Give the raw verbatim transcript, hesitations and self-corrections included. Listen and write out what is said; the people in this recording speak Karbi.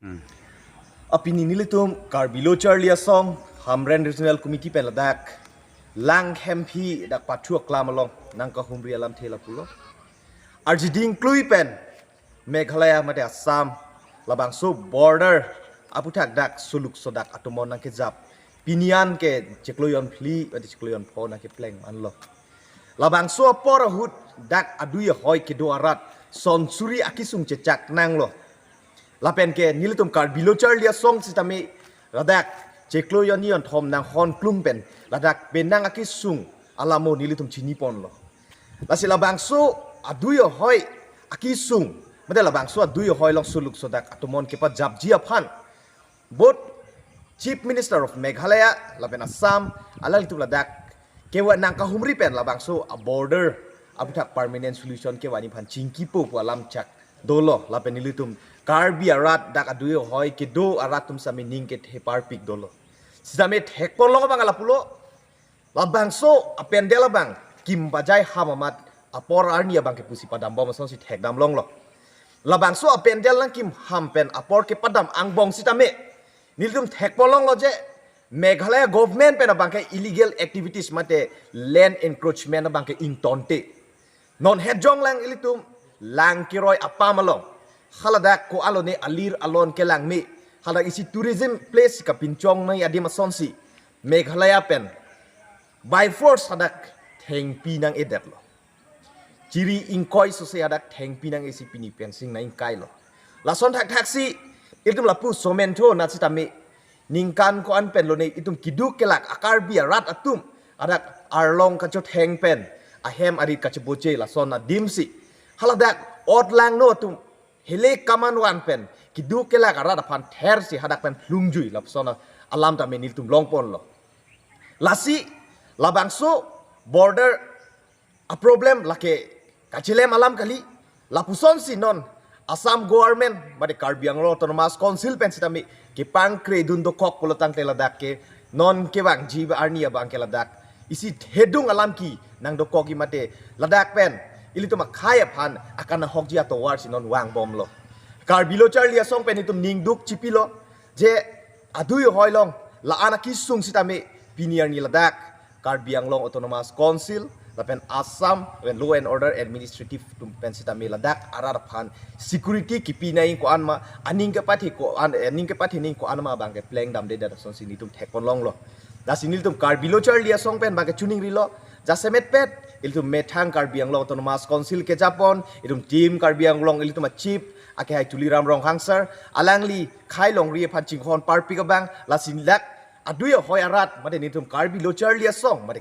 Apini nelitum Karbi Lo Charli Asong Hamren Regional Committee pen ladak Lang Hemphi dak pathu aklam along nangkahumri alamthe lapulo. Arjiding klui pen Meghalaya mate Assam labangso border aputhak dak suluk sodak atomon nangkejap pini an ke chiklo jon phli mate chiklo jon pho nangkepleng manlo. Labangso apor ahut dak adui ahoi kedo arat sonsuri akisung chechak nanglo. Lapen ke nelitum Karbi Lo Charli Asong sitame ladak chiklo jon ni jon thom nanghon klung pen ladak penang akisung alamo nelitum chiniponlo. Lasi labangso adui ahoi akisung mate labangso adui ahoi along suluk sodak atomon kepajapji aphan both Chief Minister of Meghalaya lapen Assam alanglitum ladak kevan nangkahumri pen labangso a border aputhak permanent solution kevan-i aphan chingkipo pu alam chak dolo. Lapen nelitum Karbi arat dak adui ahoi kedo arat atum sitame ning kethe parpik dolo. Sitame thekponlong abang lapulo. Labangso apendel abang kim bajai ham amat apor arni abang ke pusi padambom asonsi thekdamlonglo. Labangso apendel nangkim ham pen apor kepadam angbong sitame nelitum thekponlonglo je Meghalaya government pen abang ke illegal activities mate land encroachment abang ke ingtonte. Non hetjong lang ilitum Lang Kiroi apam along haladak ko-an lone alir alon kelangme, haladak isi tourism place kapinchongnei adim asonsi Meghalaya pen by force hadak thengpi nang-edetlo. Chiri ingkoi sose hadak thengpi nang-esi pini pen sing nang-ingkailo. Lason thakthaksi ilitum lapu somen tho nat sitame ningkan ko-an pen lone itum keduk kelak a Karbi arat atum hadak arlong kachotheng pen ahem arit kachoboche lason adimsi haladak ot langno atum hele kamanvan pen keduk kelak arat aphan thersi hadak pen phlungjui lapuson alam tame nelitum longponlo. Lasi labangso border a problem lake kachilem alam kali, lapusonsi non Assam government mate Karbi Anglong Autonomous Council pen sitame kepangkredun dokok pulo tangte ladak ke non kevangji arni abang ke ladak isi thedung alam ke nangdokokji mate ladak pen ilitum akhei aphan akan ahokji atovarsi non vangbomlo. Karbi Lo Charli Asong pen itum ningduk chipilo je adui ahoi along la-an akisung sitame pini arni ladak Karbi Anglong Autonomous Council lapen Assam lapen Law and Order Administrative atum pen sitame ladak arat aphan security kepinei ko-an ma, aning kepathe ko-an, aning kepathe nang ko-an ma abang ke plengdamdedet asonsi nelitum thekponlonglo. Lasi nelitum Karbi Lo Charli Asong pen abang ke chuningrilo, jasemet pet ilitum methang Karbi Anglong Autonomous Council kejapon, itum team Karbi Anglong ilitum a chief akehai Tuliram Ronghang sir, alangli khei longri aphan chinghon parpik abang, lasi dak adui ahoi arat mate nelitum Karbi Lo Charli Asong mate